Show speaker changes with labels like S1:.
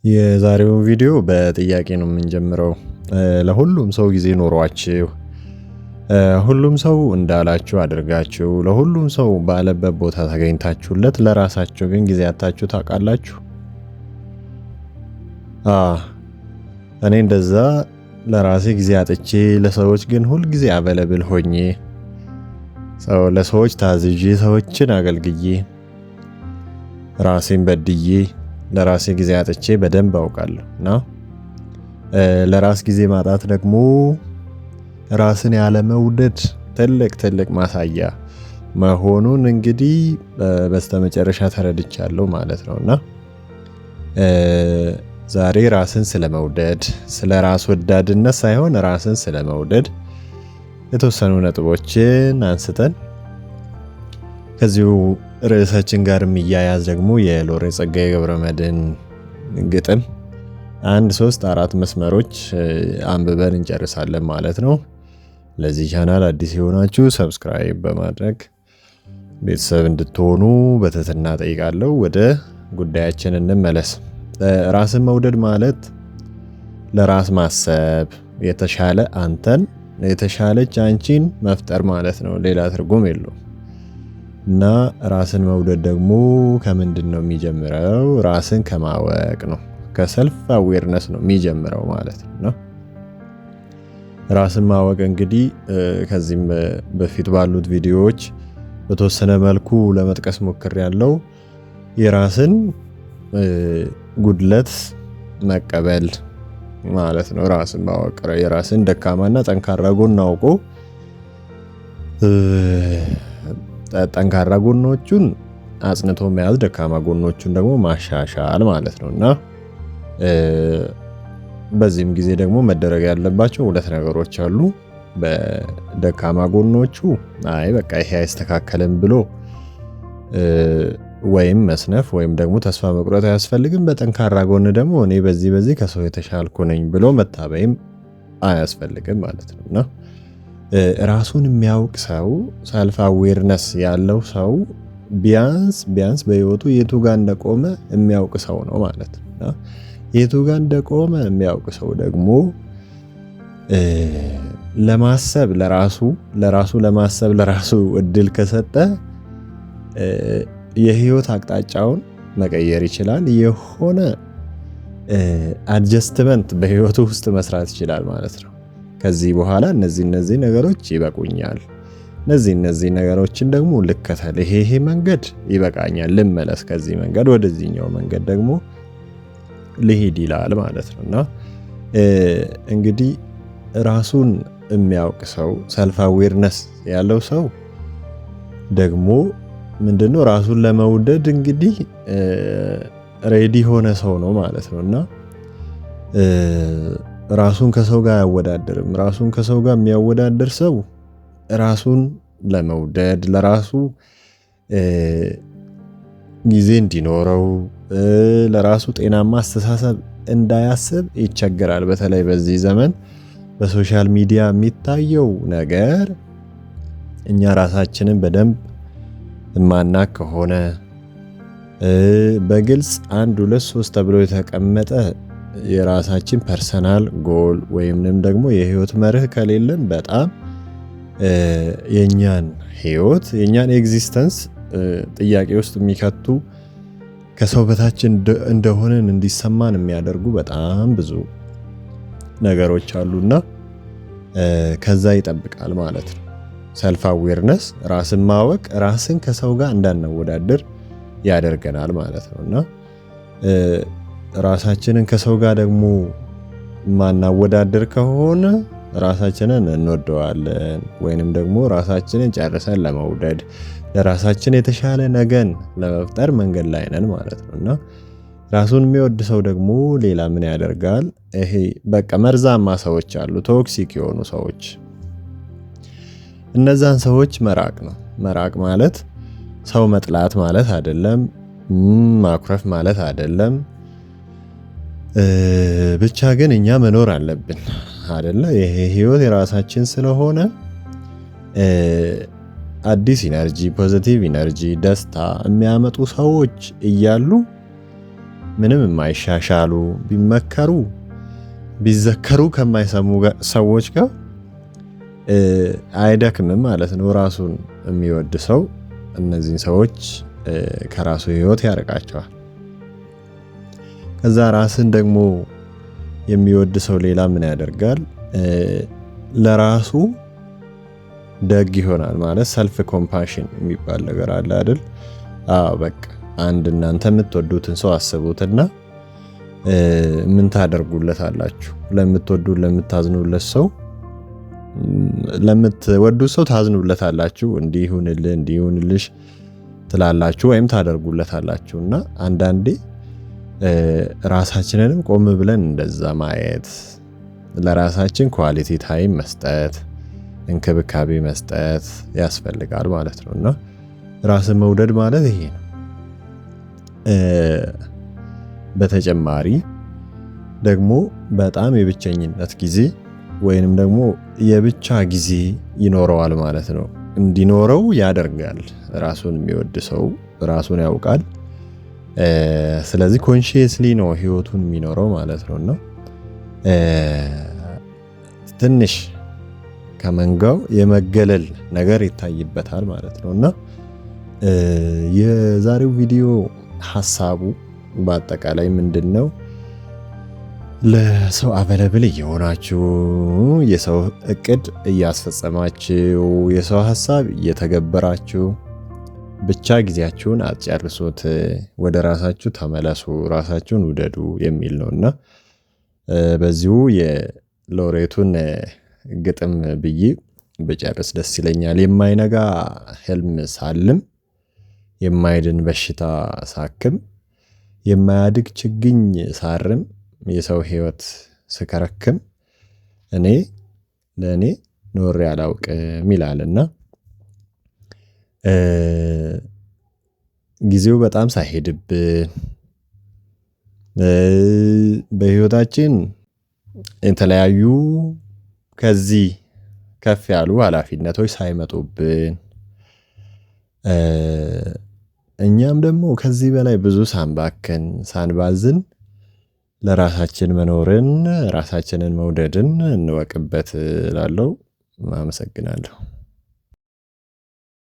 S1: የዛሬውን ቪዲዮ በጥያቄ ነው የምንጀምረው። ለሁሉም ሰው ጊዜ ኖሯችሁ፣ ሁሉም ሰው እንዳላችሁ አድርጋችሁ፣ ለሁሉም ሰው ባለበት ቦታ ተገኝታችሁለት ለራሳችሁ ግን ጊዜ አጥታችሁ ታውቃላችሁ? እኔ እንደዛ ለራሴ ጊዜ አጥቼ ለሰዎች ግን ሁል ጊዜ available ሆኜ፣ ለሰዎች ታዝዤ፣ ሰዎችን አገልግዬ፣ ራሴን በድዬ ለራሴ ጊዜ አጥቼ በደንብ አውቃለሁ። እና ለራስ ጊዜ ማጣት ደግሞ ራስን ያለመውደድ ትልቅ ትልቅ ማሳያ መሆኑን እንግዲህ በስተመጨረሻ ተረድቻለሁ ማለት ነው። እና ዛሬ ራስን ስለመውደድ፣ ስለ ራስ ወዳድነት ሳይሆን ራስን ስለመውደድ የተወሰኑ ነጥቦችን አንስተን ከዚሁ ርዕሳችን ጋር የሚያያዝ ደግሞ የሎሬት ጸጋዬ ገብረመድኅን ግጥም አንድ ሶስት አራት መስመሮች አንብበን እንጨርሳለን ማለት ነው። ለዚህ ቻናል አዲስ የሆናችሁ subscribe በማድረግ ቤተሰብ እንድትሆኑ በትህትና ጠይቃለሁ። ወደ ጉዳያችን እንመለስ። ራስን መውደድ ማለት ለራስ ማሰብ፣ የተሻለ አንተን፣ የተሻለች አንቺን መፍጠር ማለት ነው። ሌላ ትርጉም የለውም። እና ራስን መውደድ ደግሞ ከምንድን ነው የሚጀምረው? ራስን ከማወቅ ነው። ከ self awareness ነው የሚጀምረው ማለት ነው። ራስን ማወቅ እንግዲህ ከዚህም በፊት ባሉት ቪዲዮዎች በተወሰነ መልኩ ለመጥቀስ ሞክሬያለሁ። የራስን ጉድለት መቀበል ማለት ነው። ራስን ማወቅ የራስን ደካማና ጠንካራ ጎን አውቆ ጠንካራ ጎኖቹን አጽንቶ መያዝ፣ ደካማ ጎኖቹን ደግሞ ማሻሻል ማለት ነው። እና በዚህም ጊዜ ደግሞ መደረግ ያለባቸው ሁለት ነገሮች አሉ። በደካማ ጎኖቹ አይ በቃ ይሄ አይስተካከልም ብሎ ወይም መስነፍ ወይም ደግሞ ተስፋ መቁረጥ አያስፈልግም። በጠንካራ ጎን ደግሞ እኔ በዚህ በዚህ ከሰው የተሻልኩ ነኝ ብሎ መታበይም አያስፈልግም ማለት ነው። እና ራሱን የሚያውቅ ሰው፣ self awareness ያለው ሰው ቢያንስ ቢያንስ በህይወቱ የቱ ጋር እንደቆመ የሚያውቅ ሰው ነው ማለት ነው። የቱ ጋር እንደቆመ የሚያውቅ ሰው ደግሞ ለማሰብ ለራሱ ለማሰብ ለራሱ እድል ከሰጠ የህይወት አቅጣጫውን መቀየር ይችላል። የሆነ adjustment በህይወቱ ውስጥ መስራት ይችላል ማለት ነው። ከዚህ በኋላ እነዚህ እነዚህ ነገሮች ይበቁኛል፣ እነዚህ እነዚህ ነገሮችን ደግሞ ልከተል፣ ይሄ ይሄ መንገድ ይበቃኛል፣ ልመለስ ከዚህ መንገድ፣ ወደዚህኛው መንገድ ደግሞ ልሂድ ይላል ማለት ነው። እና እንግዲህ ራሱን የሚያውቅ ሰው፣ self awareness ያለው ሰው ደግሞ ምንድነው? ራሱን ለመውደድ እንግዲህ ready የሆነ ሰው ነው ማለት ነው። እና ራሱን ከሰው ጋር አያወዳድርም። ራሱን ከሰው ጋር የሚያወዳድር ሰው ራሱን ለመውደድ፣ ለራሱ ጊዜ እንዲኖረው፣ ለራሱ ጤናማ አስተሳሰብ እንዳያስብ ይቸገራል። በተለይ በዚህ ዘመን በ social media የሚታየው ነገር እኛ ራሳችንን በደንብ የማናቅ ከሆነ፣ በግልጽ አንድ ሁለት ሶስት ተብሎ የተቀመጠ የራሳችን personal goal ወይም ደግሞ የህይወት መርህ ከሌለን በጣም የኛን ህይወት፣ የኛን existence ጥያቄ ውስጥ የሚከቱ፣ ከሰው በታች እንደሆንን እንዲሰማን የሚያደርጉ በጣም ብዙ ነገሮች አሉና ከዛ ይጠብቃል ማለት ነው። Self awareness፣ ራስን ማወቅ ራስን ከሰው ጋር እንዳናወዳድር ያደርገናል ማለት ነው። እና ራሳችንን ከሰው ጋር ደግሞ ማናወዳድር ከሆነ ራሳችንን እንወደዋለን ወይንም ደግሞ ራሳችንን ጨርሰን ለመውደድ፣ ለራሳችን የተሻለ ነገን ለመፍጠር መንገድ ላይ ነን ማለት ነው። እና ራሱን የሚወድ ሰው ደግሞ ሌላ ምን ያደርጋል? ይሄ በቃ መርዛማ ሰዎች አሉ፣ toxic የሆኑ ሰዎች፣ እነዛን ሰዎች መራቅ ነው። መራቅ ማለት ሰው መጥላት ማለት አይደለም፣ ማኩረፍ ማለት አይደለም። ብቻ ግን እኛ መኖር አለብን አይደለ? ይሄ ህይወት የራሳችን ስለሆነ አዲስ energy፣ positive energy፣ ደስታ የሚያመጡ ሰዎች እያሉ ምንም የማይሻሻሉ፣ ቢመከሩ ቢዘከሩ ከማይሰሙ ሰዎች ጋር አይደክምም ማለት ነው። ራሱን የሚወድ ሰው እነዚህን ሰዎች ከራሱ ህይወት ያርቃቸዋል። ከዛ ራስን ደግሞ የሚወድ ሰው ሌላ ምን ያደርጋል? ለራሱ ደግ ይሆናል ማለት self compassion የሚባል ነገር አለ አይደል? አዎ፣ በቃ አንድ እናንተ የምትወዱትን ሰው አስቡትና ምን ታደርጉለት አላችሁ? ለምትወዱት፣ ለምታዝኑለት ሰው፣ ለምትወዱት ሰው ታዝኑለት አላችሁ። እንዲህ ይሁንልህ፣ እንዲህ ይሁንልሽ ትላላችሁ ወይም ታደርጉለት አላችሁ። እና አንዳንዴ ራሳችንንም ቆም ብለን እንደዛ ማየት፣ ለራሳችን quality time መስጠት፣ እንክብካቤ መስጠት ያስፈልጋል ማለት ነው። እና ራስን መውደድ ማለት ይሄ ነው። በተጨማሪ ደግሞ በጣም የብቸኝነት ጊዜ ወይንም ደግሞ የብቻ ጊዜ ይኖረዋል ማለት ነው። እንዲኖረው ያደርጋል። ራሱን የሚወድ ሰው ራሱን ያውቃል። ስለዚህ consciously ነው ህይወቱን የሚኖረው ማለት ነው። እና ትንሽ ከመንጋው የመገለል ነገር ይታይበታል ማለት ነው። እና የዛሬው ቪዲዮ ሀሳቡ በአጠቃላይ ምንድን ነው? ለሰው available እየሆናችሁ፣ የሰው እቅድ እያስፈጸማችሁ፣ የሰው ሀሳብ እየተገበራችሁ ብቻ ጊዜያችሁን አትጨርሱት፣ ወደ ራሳችሁ ተመለሱ፣ ራሳችሁን ውደዱ የሚል ነው። እና በዚሁ የሎሬቱን ግጥም ብዬ ብጨርስ ደስ ይለኛል። የማይነጋ ህልም ሳልም፣ የማይድን በሽታ ሳክም፣ የማያድግ ችግኝ ሳርም፣ የሰው ህይወት ስከረክም፣ እኔ ለእኔ ኖሬ አላውቅም ይላልና ጊዜው በጣም ሳይሄድብን፣ በህይወታችን የተለያዩ ከዚህ ከፍ ያሉ ሀላፊነቶች ሳይመጡብን፣ እኛም ደግሞ ከዚህ በላይ ብዙ ሳንባክን፣ ሳንባዝን ለራሳችን መኖርን፣ ራሳችንን መውደድን እንወቅበት እላለሁ። አመሰግናለሁ።